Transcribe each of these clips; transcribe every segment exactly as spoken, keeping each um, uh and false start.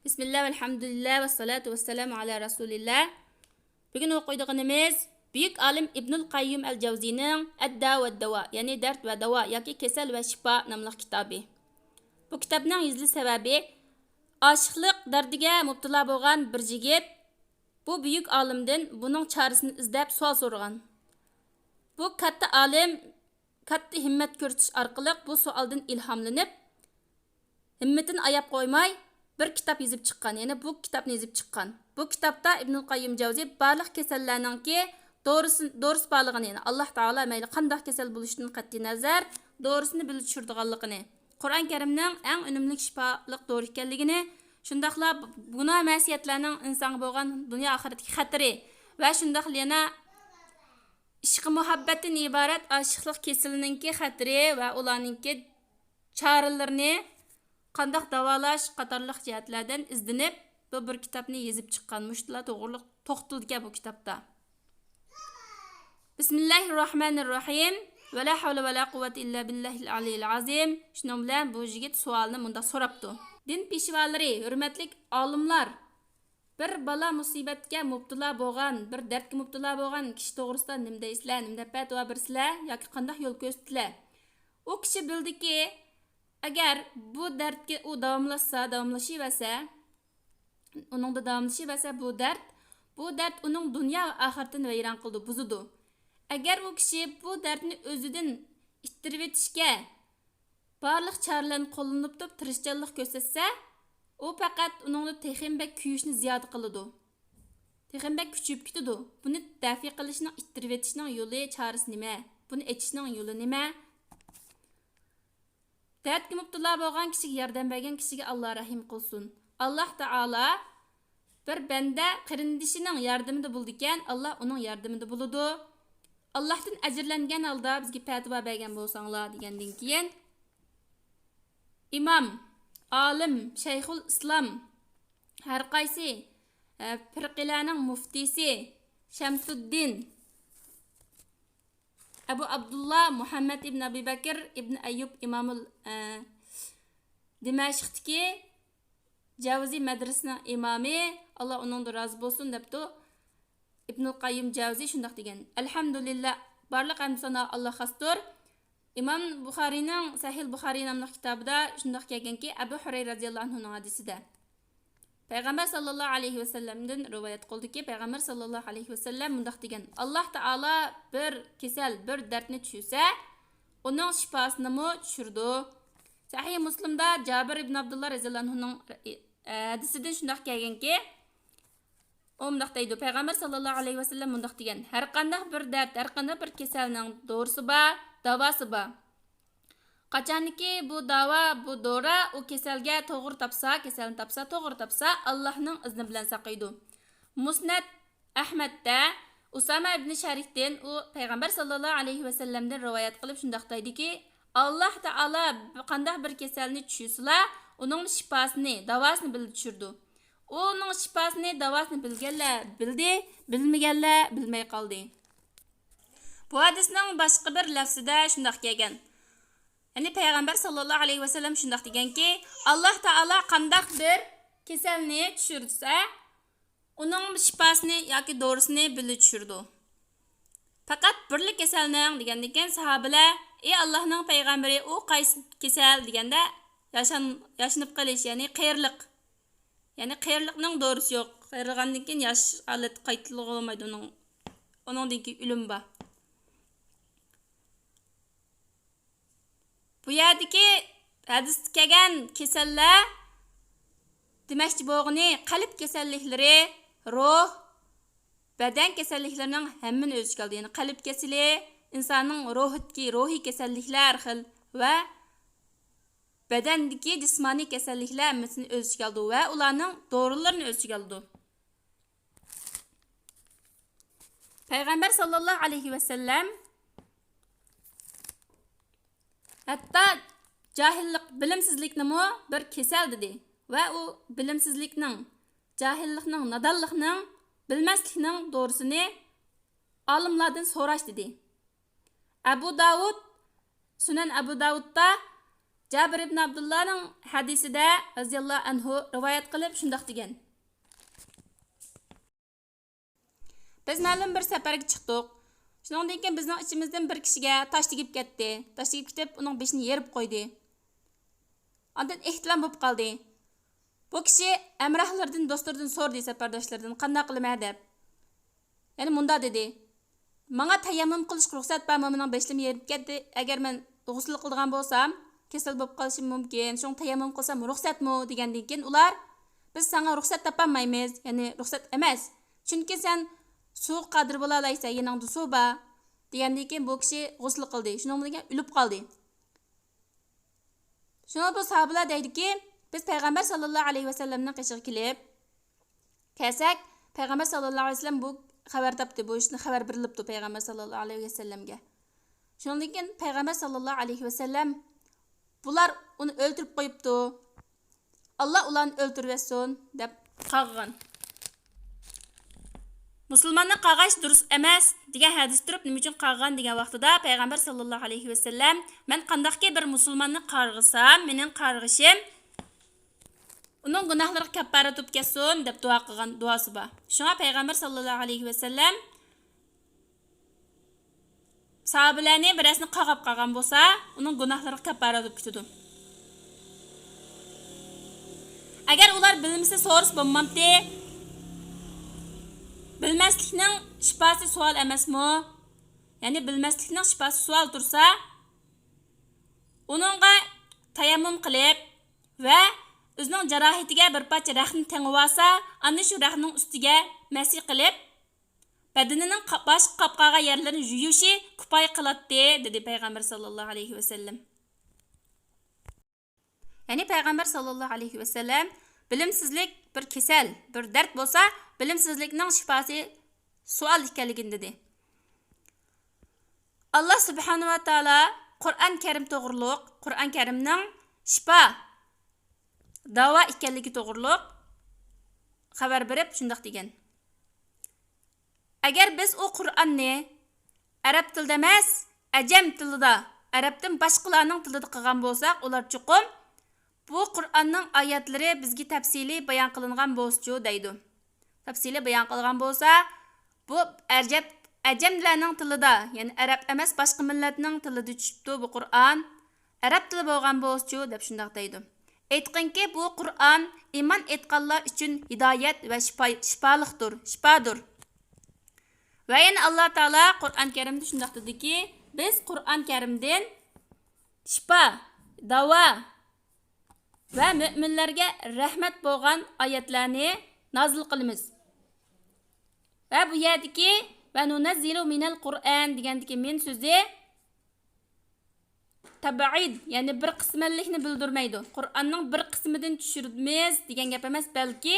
بىسمىللا، ۋەلھەمدۇلىللا، ۋەسسالاتۇ ۋەسسالامۇ ئالا رەسۇلىللا. بۈگۈن ئوقۇيدىغىنىمىز بۈيۈك ئالىم ئىبنۇل قەييۇم ئەل جەۋزىنىڭ ئەددا ۋەدداۋا، يەنى دەرد ۋە داۋا ياكى كېسەل ۋە شىپا ناملىق كىتابى. بۇ كىتابنىڭ يېزىلىش سەۋەبى، ئاشىقلىق دەردىگە مۇپتىلا بولغان بىر يىگىت بۇ بۈيۈك ئالىمدىن بۇنىڭ چارىسىنى ئىزدەپ سوئال سورىغان. بۇ كاتتا ئالىم كاتتا ھىممەت كۆرسىتىش ئارقىلىق بۇ سوئالدىن ئىلھاملىنىپ، ھىممىتىنى ئاياپ قويماي، بىر كىتاب يېزىپ چىققان، يەنى بۇ كىتابنى يېزىپ چىققان. بۇ كىتابتا ئىبنۇل قەييۇم جەۋزى بارلىق كېسەللەرنىڭكى دورىسى، دورىسى بارلىقىنى، يەنى ئاللاھ تائالا مەيلى قانداق كېسەل بولۇشىدىن قەتئىينەزەر، دورىسىنى بىللە چۈشۈرىدىغانلىقىنى، قۇرئان كەرىمنىڭ ئەڭ ئۈنۈملۈك شىپالىق دورا ئىكەنلىكىنى، شۇنداقلا گۇناھ مەسىيەتلەرنىڭ ئىنسانغا بولغان دۇنيا ئاخىرەتتىكى خەتىرى ۋە شۇنداقلا يەنە ئىشقى مۇھەببەتتىن ئىبارەت ئاشىقلىق كېسىلىنىڭكى خەتىرى ۋە ئۇلارنىڭكى چارىلىرىنى قانداق داۋالاش قاتارلىق جەھەتلەردىن ئىزدىنىپ، بۇ بىر كىتابنى يېزىپ چىققان. مۇشۇلار توغرىلىق توختىلىدىكەن بۇ كىتابتا. بىسمىللاھىرراھمانىرراھىم. ۋەلا ھەۋلە ۋەلا قۇۋۋەتە ئىللا بىللاھىل ئالىييىل ئازىم. شۇنىڭ بىلەن بۇ يىگىت سوئالنى مۇنداق سوراپتۇ. دىن پېشۋالىرى، ھۆرمەتلىك ئالىملار، بىر بالا مۇسىبەتكە مۇپتىلا بولغان، بىر دەردكە مۇپتىلا بولغان كىشى توغرىسىدا نېمە دەيسىلەر، نېمە دەپ پەتىۋا بېرىسىلەر ياكى قانداق يول كۆرسىتىسىلەر؟ ئۇ كىشى بىلدىكى، ئەگەر بۇ دەردكە ئۇ داۋاملاشسا، داۋاملىشىۋەرسە، ئۇنىڭدا داۋاملىشىۋەرسە بۇ دەرد، بۇ دەرد ئۇنىڭ دۇنيا ۋە ئاخىرىتىنى ۋەيران قىلىدۇ، بۇزىدۇ. ئەگەر ئۇ كىشى بۇ دەردنى ئۆزىدىن ئىتتىرىۋېتىشكە بارلىق چارىلەرنى قوللىنىپ تۇرۇپ تىرىشچانلىق كۆرسەتسە، ئۇ پەقەت ئۇنىڭدا تېخىمۇ بەك كۆيۈشنى زىيادە قىلىدۇ. تېخىمۇ بەك كۈچىيىپ كېتىدۇ. بۇنى دەفئى قىلىشنىڭ، ئىتتىرىۋېتىشنىڭ يولى، چارىسى نېمە؟ بۇنى ئېچىشنىڭ يولى نېمە؟ دەردكە مۇپتىلا بولغان كىشىگە ياردەم بەرگەن كىشىگە ئاللا رەھىم قىلسۇن. ئاللا تائالا بىر بەندە قېرىندىشىنىڭ ياردىمىدە بولىدىكەن، ئاللا ئۇنىڭ ياردىمىدە بولىدۇ. ئاللاھتىن ئەجىرلەنگەن ھالدا بىزگە پەتىۋا بەرگەن بولساڭلار دېگەندىن كېيىن، ئىمام، ئالىم، شەيخۇل ئىسلام، ھەر قايسى، ئە، پىرقىلەرنىڭ مۇفتىسى، شەمسۇددىن، ئەبۇ ئابدۇللا مۇھەممەد ئىبن ئەبى بەكىر ئىبن ئەييۇب ئىمامۇل، ئە، دىمەشقتىكى جەۋزى مەدرىسىنىڭ ئىمامى، ئاللا ئۇنىڭدىن رازى بولسۇن، دەپتۇ. ئىبنۇل قەييۇم جەۋزى شۇنداق دېگەن، ئەلھەمدۇلىللا، بارلىق ھەمدۇ سانا ئاللاغا خاستۇر. ئىمام بۇخارىينىڭ سەھىھ بۇخارىي ناملىق كىتابىدا شۇنداق كەلگەنكى، ئەبۇ ھۇرەيرە رەزىياللاھۇ ئەنھۇنىڭ ھەدىسىدە، پەيغەمبەر ساللاللاھۇ ئەلەيھى ۋەسەللەمدىن رىۋايەت قىلدىكى، پەيغەمبەر ساللاللاھۇ ئەلەيھى ۋەسەللەم مۇنداق دېگەن، ئاللا تائالا بىر كېسەل، بىر دەردنى چۈشۈرسە، ئۇنىڭ شىپاسىنىمۇ چۈشۈرىدۇ. سەھىھ مۇسلىمدا جابىر ئىبن ئابدۇللا رەزىياللاھۇ ئەنھۇنىڭ، ئە، ھەدىسىدىن شۇنداق كەلگەنكى، ئۇ مۇنداق دەيدۇ، پەيغەمبەر ساللاللاھۇ ئەلەيھى ۋەسەللەم مۇنداق دېگەن، ھەرقانداق بىر دەرد، ھەرقانداق بىر كېسەلنىڭ دورىسى بار، داۋاسى بار. قاچانكى بۇ داۋا، بۇ دورا ئۇ كېسەلگە توغرا تاپسا، كېسەلنى تاپسا، توغرا تاپسا، ئاللاھنىڭ ئىزنى بىلەن ساقىيىدۇ. مۇسنەد ئەھمەدتە ئۇسامە ئىبنى شەرىكتىن ئۇ پەيغەمبەر ساللاللاھۇ ئەلەيھى ۋەسەللەمدىن رىۋايەت قىلىپ شۇنداق دەيدىكى، ئاللاھ تائالا قانداق بىر كېسەلنى چۈشۈرسىلا، ئۇنىڭ شىپاسىنى، داۋاسىنى بىللە چۈشۈرىدۇ. ئۇنىڭ شىپاسىنى، داۋاسىنى بىلگەنلەر بىلدى، بىلمىگەنلەر بىلمەي قالدى. بۇ ھەدىسنىڭ باشقا بىر لەفزىدە شۇنداق كەلگەن. يەنى پەيغەمبەر ساللاللاھۇ ئەلەيھى ۋەسەللەم شۇنداق دېگەنكى، ئاللاھ تائالا قانداق بىر كېسەلنى چۈشۈرسە، ئۇنىڭ شىپاسىنى ياكى دورىسىنى بىللە چۈشۈرىدۇ. پەقەت بىرلا كېسەلنىڭ دېگەندىن كېيىن ساھابىلەر، ئى ئاللاھنىڭ پەيغەمبىرى، ئۇ قايسى كېسەل دېگەندە، ياشان-، ياشىنىپ قېلىش، يەنى قېرىلىق. يەنى قېرىلىقنىڭ دورىسى يوق. قېرىغاندىن كېيىن ياش ھالەتكە قايتىدىغىلى بولمايدۇ، ئۇنىڭ، ئۇنىڭدىن كېيىن ئۆلۈم بار. بۇ يەردىكى ھەدىستە كەلگەن كېسەللەر دېمەكچى بولغىنى، قەلب كېسەللىكلىرى، روھ، بەدەن كېسەللىكلىرىنىڭ ھەممىنى ئۆز ئىچىگە ئالىدۇ. يەنى قەلب كېسىلى، ئىنساننىڭ روھىدىكى روھىي كېسەللىكلەر ھەر خىل ۋە بەدەندىكى جىسمانىي كېسەللىكلەر ھەممىسىنى ئۆز ئىچىگە ئالىدۇ ۋە ئۇلارنىڭ دورىلىرىنى ئۆز ئىچىگە ئالىدۇ. پەيغەمبەر ساللاللاھۇ ئەلەيھى ۋەسەللەم ھەتتا جاھىللىق، بىلىمسىزلىكنىمۇ بىر كېسەل دېدى ۋە ئۇ بىلىمسىزلىكنىڭ، جاھىللىقنىڭ، نادانلىقنىڭ، بىلمەسلىكنىڭ دورىسىنى ئالىملاردىن سوراش دېدى. ئەبۇ داۋۇد، سۈنەن ئەبۇ داۋۇدتا جابىر ئىبن ئابدۇللانىڭ ھەدىسىدە رەزىياللاھۇ ئەنھۇ رىۋايەت قىلىپ شۇنداق دېگەن: بىز مەلۇم بىر سەپەرگە چىقتۇق. شۇنىڭدىن كېيىن بىزنىڭ ئىچىمىزدىن بىر كىشىگە تاش تېگىپ كەتتى. تاش تېگىپ كېتىپ، ئۇنىڭ بېشىنى يېرىپ قويدى. ئاندىن ئېھتىلام بولۇپ قالدى. بۇ كىشى ھەمراھلىرىدىن، دوستلىرىدىن سورىدى، سەپەرداشلىرىدىن، قانداق قىلىمەن دەپ. يەنى مۇنداق دېدى: ماڭا تەيەممۇم قىلىشقا رۇخسەت بارمۇ؟ مېنىڭ بېشىم يېرىپ كەتتى. ئەگەر مەن غۇسۈل قىلىدىغان بولسام، كېسەل بولۇپ قالىشىم مۇمكىن. شۇڭا تەيەممۇم قىلسام رۇخسەتمۇ؟ دېگەندىن كېيىن ئۇلار: بىز ساڭا رۇخسەت تاپالمايمىز، يەنى رۇخسەت ئەمەس. چۈنكى سەن سۇغا قادىر بولالايسەن، يېنىڭدا سۇ بار. دېگەندىن كېيىن بۇ كىشى غۇسۈل قىلدى. شۇنىڭ بىلەن ئۆلۈپ قالدى. شۇڭا بۇ ساھابىلار دەيدۇكى، بىز پەيغەمبەر ساللاللاھۇ ئەلەيھى ۋەسەللەمنىڭ قېشىغا كېلىپ كەلسەك، پەيغەمبەر ساللاللاھۇ ئەلەيھى ۋەسەللەم بۇ خەۋەر تاپتى، بۇ ئىشنى خەۋەر بېرىلىپتۇ پەيغەمبەر ساللاللاھۇ ئەلەيھى ۋەسەللەمگە. شۇنىڭدىن كېيىن پەيغەمبەر ساللاللاھۇ ئەلەيھى ۋەسەللەم، بۇلار ئۇنى ئۆلتۈرۈپ قويۇپتۇ، ئاللا ئۇلارنى ئۆلتۈرۈۋەتسۇن دەپ قاغىغان. مۇسۇلماننى قاغاش دۇرۇس ئەمەس دېگەن ھەدىس تۇرۇپ، نېمە ئۈچۈن قاغىغان دېگەن ۋاقتىدا پەيغەمبەر ساللاللاھۇ ئەلەيھى ۋەسەللەم، مەن قانداقكى بىر مۇسۇلماننى قارغىسام، مېنىڭ قارغىشىم ئۇنىڭ گۇناھلىرىغا كەپپارەت بولۇپ كەتسۇن دەپ دۇئا قىلغان دۇئاسى بار. شۇڭا پەيغەمبەر ساللاللاھۇ ئەلەيھى ۋەسەللەم ساھابىلەرنى بىرەرسىنى قاغاپ قالغان بولسا، ئۇنىڭ گۇناھلىرىغا كەپپارەت بولۇپ كېتىدۇ. ئەگەر ئۇلار بىلمىسە سورىسا بولمامتى؟ بىلمەسلىكنىڭ شىپاسى سوئال ئەمەسمۇ؟ يەنى بىلمەسلىكنىڭ شىپاسى سوئال تۇرسا، ئۇنىڭغا تەيەممۇم قىلىپ ۋە ئۆزىنىڭ جاراھىتىگە بىر پارچە رەختنى تېڭىۋالسا، ئاندىن شۇ رەختنىڭ ئۈستىگە مەسى قىلىپ، بەدىنىنىڭ قا-، باشقا قاپقالغان يەرلىرىنى يۇيۇشى كۇپايە قىلاتتى، دېدى پەيغەمبەر ساللاللاھۇ ئەلەيھى ۋەسەللەم. يەنى پەيغەمبەر ساللاللاھۇ ئەلەيھى ۋەسەللەم بىلىمسىزلىك بىر كېسەل، بىر دەرد بولسا، بىلىمسىزلىكنىڭ شىپاسى سوئال ئىكەنلىكىنى دېدى. ئاللا سۇبھانەھۇ ۋە تائالا قۇرئان كەرىم توغرۇلۇق، قۇرئان كەرىمنىڭ شىپا، داۋا ئىكەنلىكى توغرۇلۇق خەۋەر بېرىپ شۇنداق دېگەن: ئەگەر بىز ئۇ قۇرئاننى ئەرەب تىلىدا ئەمەس، ئەجەم تىلىدا، ئەرەبتىن باشقىلارنىڭ تىلىدا قىلغان بولساق، ئۇلار چوقۇم بۇ قۇرئاننىڭ ئايەتلىرى بىزگە تەپسىلىي بايان قىلىنغان بولسىچۇ دەيدۇ. تەپسىلىي بايان قىلغان بولسا، بۇ ئەجەب-، ئەجەملەرنىڭ تىلىدا، يەنى ئەرەب ئەمەس باشقا مىللەتنىڭ تىلىدا چۈشۈپتۇ بۇ قۇرئان. ئەرەب تىلى بولغان بولسىچۇ دەپ شۇنداق دەيدۇ. ئېيتقىنكى، بۇ قۇرئان ئىمان ئېيتقانلار ئۈچۈن ھىدايەت ۋە شىپا-، شىپالىقتۇر، شىپادۇر. ۋە يەنە ئاللا تائالا قۇرئان كەرىمدە شۇنداق دېدىكى، بىز قۇرئان كەرىمدىن شىپا، داۋا ۋە مۆمىنلەرگە رەھمەت بولغان ئايەتلەرنى نازىل قىلىمىز. ۋە بۇ يەردىكى «ۋە نۇنەززىلۇ مىنەل قۇرئان» دېگەندىكى مىن سۆزى تەبئىد، يەنى بىر قىسمەنلىكنى بىلدۈرمەيدۇ. قۇرئاننىڭ بىر قىسمىدىن چۈشۈرىمىز دېگەن گەپ ئەمەس، بەلكى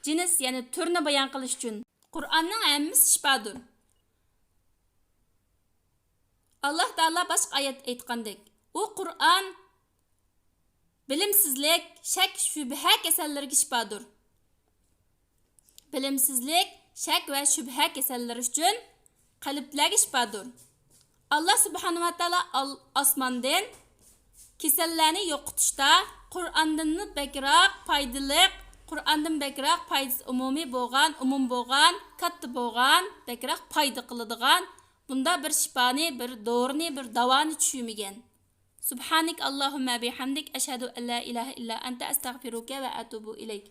جىنس، يەنى تۈرنى بايان قىلىش ئۈچۈن. قۇرئاننىڭ ھەممىسى شىپادۇر. ئاللا تائالا باشقا ئايەتتە ئېيتقاندەك، ئۇ قۇرئان بىلىمسىزلىك، شەك، شۈبھە كېسەللىرىگە شىپادۇر. بىلىمسىزلىك، شەك ۋە شۈبھە كېسەللىرى ئۈچۈن قەلبلەرگە شىپادۇر. ئاللا سۇبھانەھۇ ۋە تائالا ئال-، ئاسماندىن كېسەللەرنى يوقىتىشتا قۇرئاندىنمۇ بەكرەك پايدىلىق، قۇرئاندىن بەكرەك پايدىسى ئومۇمىي بولغان، ئومۇم بولغان، كاتتا بولغان، بەكرەك پايدا قىلىدىغان بۇنداق بىر شىپانى، بىر دورىنى، بىر داۋانى چۈشۈرمىگەن. سبحانك اللهم بحمدك، أشهد أن لا إله إلا أنت، أستغفرك وأتوب إليك.